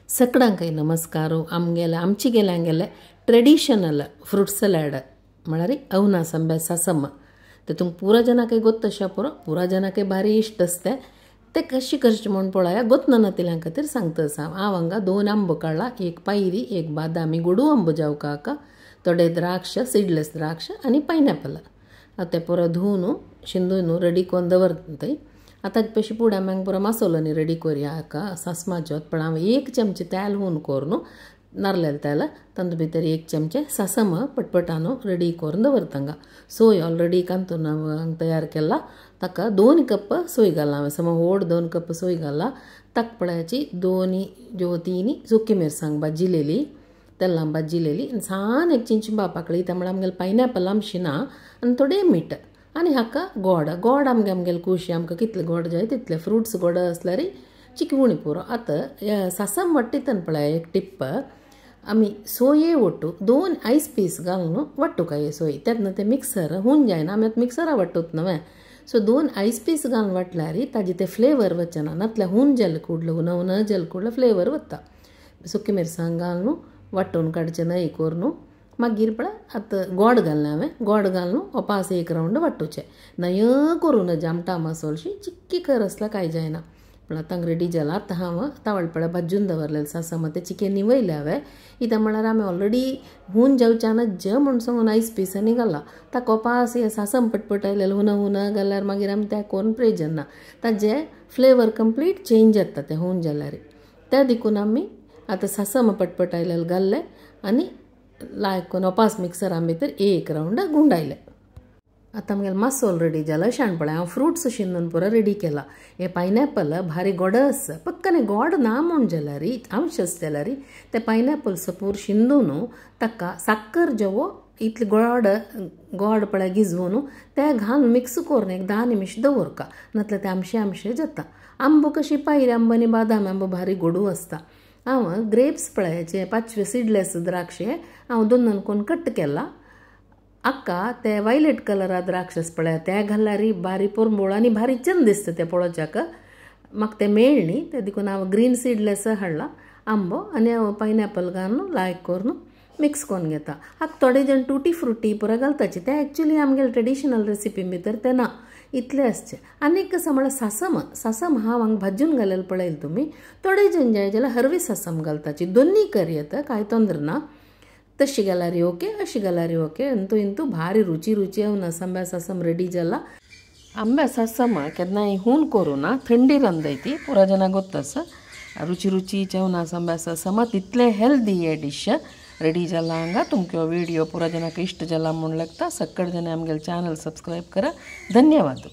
सगळ्यांकय नमस्कार. आमगेले आमची गेले ट्रेडिशनल फ्रूट सलाड म्हळ्यार अवनास आंब्या सासम तेतूंक पुरा जनाकय गोत्त पुरो पुरा जनाकय भारी इश्ट आसता. ते कशी करची म्हूण पळया गोतना नातिल्यां खातीर सांगता आसा. हांव हांगा 2 आंबो काडला, एक पायरी एक बादामी गोडू आंबो जावका हाका, थोडे द्राक्ष सीडलेस द्राक्ष आनी पायनॅपल. आतां ते पुरो धुवन शिंदून रेडी करून दवरताय. आतां पयशे पुड्या मागीर पुरो मसालोनी रेडी करुया हाका सासमाचो. पण हांव 1 चमचे तेल हून करून नारलेलें तेल तातूंत भितर 1 चमचे सासम पटपटान रेडी करून दवरता. हांगा सोय ऑलरेडी कांतून हांव तयार केला. ताका 2 कप सोय घाला हांवें, सम व्हड 2 कप सोय घाला. ताका पळयाची 2 ज्यो 3 सुकी मिरसांग भाजिलेली तेलां भाजिलेली आनी सान एक चिंचबा पाकळी त्या म्हळ्यार आमगेलें पायनॅपल आमशी ना आनी थोडें मीठ आनी हाका गोड गोड आमगे आमगेले कुशी आमकां कितले गोड जाय तितले फ्रुट्स गोड आसल्यार चिकी उणी पुरो. आतां सासम वाट्टितन पळय एक टिप्प आमी सोये वट्टू 2 आयस पीस घालून वाट्टू काय सोय तेन्ना ते मिक्सर हून जायना, आमी आतां मिक्सरा वाट्टूत न्हय. सो 2 आयस पीस घालून वाटल्यार ताजे ते फ्लेवर वचना, नातल्यार हून जालें कुडलो हुन हुन जालें कुडलो फ्लेवर वता. सुकी मिरसांग घालून वांटून काडचें न्हय करून मागीर पळय आतां गोड घालना हांवें, गोड घालून ओपास 1 रावंड वांटूचें न्हय करूं नज आमटा मसोलशी चिक्की कर आसल्यार कांय जायना. पण आतां रेडी जाला. आतां हांव तावळ पळय भाजून दवरलेलें सासम तें चिकेन निवयलें हांवें. कित्याक म्हळ्यार आमी ऑलरेडी हून जावच्यान ज म्हूण सांगून आयस पिसांनी घाला ताका ओपास हें सासम पटपट आयलेलें हुन हुन घाल्यार मागीर आमी तें करून प्रयोजन ना, ताजें फ्लेवर कंप्लीट चेंज जाता तें हून जाल्यार. त्या देखून आमी आतां सासम पटपट आयलेलें घाल्लें आनी लायक करून ओपास मिक्सरा भितर 1 रावंड गुंडायलें. आतां आमगेलो मासोल रेडी जाला. अशें पळय हांव फ्रुट्स शिंदून पुरो रेडी केला. हे पायनॅपल भारी गोड आसा, पक्कने गोड ना म्हूण जाल्यार अंश आसा जाल्यार ते पायनॅपल सपूर शिंदून ताका साकर जेवो इतले गोड गोड पळय गिजवून ते घालून मिक्स करून एक 10 निमिश दवरका, नातल्यार ते आमशे आमशे जाता. आंबो कशी पायरी आंबो आनी बादाम आंबो भारी गोडू आसता. हांव ग्रेप्स पळयाचे 5 सीडलेस द्राक्षे हांव 2 कोन कट केला. आक्का ते वायलेट कलरा द्राक्षस पळय ते घाल्यार भारी पोरंबोळ आनी भारी चंद दिसता ते पळोवच्याक. म्हाका ते मेळ्ळी ते देखून हांव ग्रीन सीडलेस हाडला आंबो आनी हांव पायनॅपल घालून लायक करून मिक्स करून घेता. हाका थोडे जण टुटी फ्रुटी पुरो घालताचे, ते एक्चुली आमगेले ट्रेडिशनल रेसिपी भितर ते ना इतले आसचे. आनी एक आसा म्हळ्यार सासम. सासम हांव हांगा भाजून घालेलें पळयलें तुमी. थोडे जण जाय जाल्यार हरवी सासम घालताची, दोन्ही कर येता कांय तोंदर ना. तशी घाल्यार ओके अशी घाल्यार ओके. इंतू इंतू भारी रुची रुची अवनास आंब्या सासम रेडी जाला. आंब्या सासम केन्नाय हून करूं ना, थंडी रांदयती पुरा जना गोत्त आसा. रुची रुचीचे अवनास आंब्या सासम तितले हेल्दी हे डिश रेडी जाला. हांगा तुमकां व्हिडिओ पुरा जनाक इश्ट जाला म्हूण लागता. सक्कड जण आमगेले चॅनल सबस्क्रायब करा. धन्यवाद.